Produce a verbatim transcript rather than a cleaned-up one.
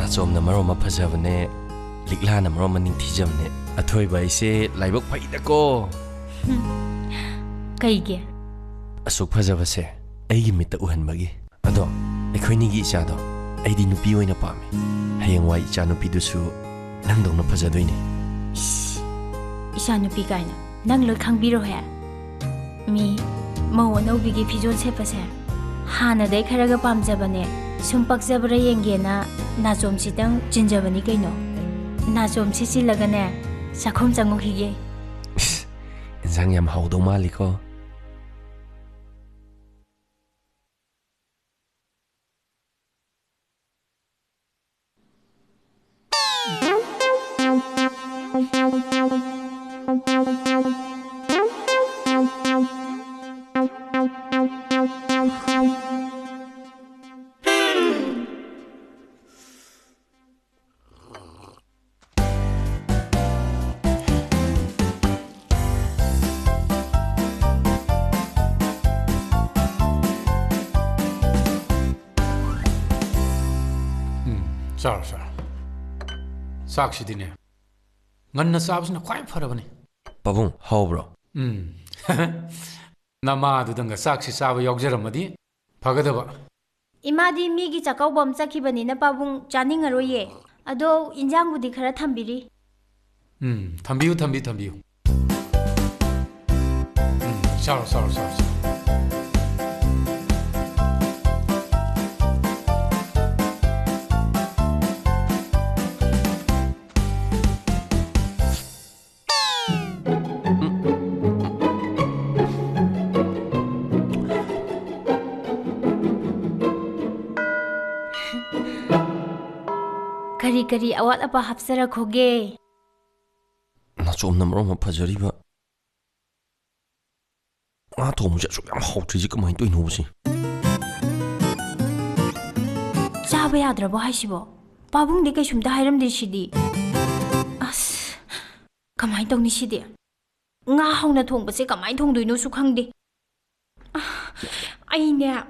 ꯆꯣꯝꯅ ꯃꯔꯣꯟ ꯑꯃ ꯐꯖꯕꯅꯦ, ꯂꯤꯛꯂꯥꯅ ꯃꯔꯣꯟ ꯑꯃ ꯅꯤꯡꯊꯤꯖꯕꯅꯦ꯫ ꯑꯊꯣꯏꯕ ꯑꯩꯁꯦ ꯂꯥꯏꯕꯛ ꯐꯩꯗꯀꯣ꯫ ꯀꯩꯒꯤ? ꯑꯁꯨꯛ ꯐꯖꯕꯁꯦ ꯑꯩꯒꯤ ꯃꯤꯠꯇ ꯎꯍꯟꯕꯒꯤ꯫ ꯑꯗꯣ ꯑꯩꯈꯣꯏꯅꯤꯒꯤ ꯏꯆꯥꯗꯣ ꯑꯩꯗꯤ ꯅꯨꯄꯤ ꯑꯣꯏꯅ ꯄꯥꯝꯃꯤ꯫ ꯍꯌꯦꯡꯋꯥꯏ ꯏꯆꯥ ꯅꯨꯄꯤꯗꯨꯁꯨ ꯅꯪꯗꯧꯅ ꯐꯖꯗꯣꯏꯅꯦ꯫ ꯏꯁ, ꯏꯆꯥ ꯅꯨꯄꯤ ꯀꯥꯏꯅ ꯅꯪ ꯂꯣꯏ ꯈꯪꯕꯤꯔꯣꯍꯦ꯫ ꯃꯤ ꯃꯧ ꯑꯅꯧꯕꯤꯒꯤ ꯐꯤꯖꯣꯜ ꯁꯦꯠꯄꯁꯦ ꯍꯥꯟꯅꯗꯩ ꯈꯔꯒ ꯄꯥꯝꯖꯕꯅꯦ꯫ ꯁꯨꯝ ꯄꯛꯆꯕ꯭ꯔꯥ ꯌꯦꯡꯒꯦꯅ ꯅꯥꯆꯣꯝꯁꯤꯇꯪ ꯆꯤꯟꯖꯕꯅꯤ ꯀꯩꯅꯣ꯫ ꯅꯥꯆꯣꯝꯁꯤ ꯆꯤꯜꯂꯒꯅꯦ ꯆꯥꯛꯈꯨꯝ ꯆꯪꯉꯨꯈꯤꯒꯦ꯫ ꯏꯁ, ꯏꯟꯁꯥꯡ ꯌꯥꯝ ꯍꯥꯎꯗꯧ ꯃꯥꯜꯂꯤꯀꯣ꯫ ꯎꯝ, ꯆꯥꯔꯣ, ꯆꯥꯔꯣ꯫ ꯆꯥꯛꯁꯤꯗꯤꯅꯦ, ꯉꯟꯅ ꯆꯥꯕꯁꯤꯅ ꯈ꯭ꯋꯥꯏ ꯐꯔꯕꯅꯤ꯫ ꯄꯥꯕꯨꯡ, ꯍꯥꯎꯕ꯭ꯔꯣ? ꯎꯝ꯫ ꯅꯃꯥꯗꯨꯗꯪꯒ ꯆꯥꯛꯁꯤ ꯆꯥꯕ ꯌꯥꯎꯖꯔꯝꯃꯗꯤ ꯐꯒꯗꯕ꯫ ꯏꯃꯥꯗꯤ ꯃꯤꯒꯤ ꯆꯥꯛꯀꯧꯕ ꯑꯃ ꯆꯠꯈꯤꯕꯅꯤꯅ ꯄꯥꯕꯨꯡ ꯆꯥꯅꯤꯡꯉꯔꯣꯏꯌꯦ꯫ ꯑꯗꯣ ꯏꯟꯖꯥꯡꯕꯨꯗꯤ ꯈꯔ ꯊꯝꯕꯤꯔꯤ꯫ ꯎꯝ, ꯊꯝꯕꯤꯌꯨ, ꯊꯝꯕꯤꯌꯨ, ꯊꯝꯕꯤꯌꯨ꯫ ꯎꯝ, ꯆꯥꯔꯣ, ꯆꯥꯔꯣ, ꯆꯥꯔꯣ, ꯆꯥꯔꯣ꯫ ꯀꯔꯤ ꯀꯔꯤ ꯑꯋꯥꯠ ꯑꯄꯥ ꯍꯥꯞꯆꯔꯛꯈꯣꯒꯦ? ꯅꯥꯆꯣꯝꯅ ꯃꯔꯣꯟ ꯑꯃ ꯐꯖꯔꯤꯕ꯫ ꯉꯥ ꯊꯣꯡꯕꯁꯦ ꯑꯁꯨꯛ ꯌꯥꯝ ꯍꯥꯎꯇ꯭ꯔꯤꯁꯦ ꯀꯃꯥꯏꯅ ꯇꯧꯔꯤꯅꯣꯕ ꯁꯤ? ꯆꯥꯕ ꯌꯥꯗ꯭ꯔꯕꯣ ꯍꯥꯏꯁꯤꯕꯣ? ꯄꯥꯕꯨꯡꯗꯤ ꯀꯩꯁꯨꯝꯇ ꯍꯥꯏꯔꯝꯗꯦ ꯁꯤꯗꯤ꯫ ꯑꯁ, ꯀꯃꯥꯏꯅ ꯇꯧꯅꯤ ꯁꯤꯗꯤ? ꯉꯥ ꯍꯥꯎꯅ ꯊꯣꯡꯕꯁꯦ ꯀꯃꯥꯏꯅ ꯊꯣꯡꯗꯣꯏꯅꯣꯁꯨ ꯈꯪꯗꯦ꯫ ꯑ, ꯑꯩꯅꯦ, ꯑ,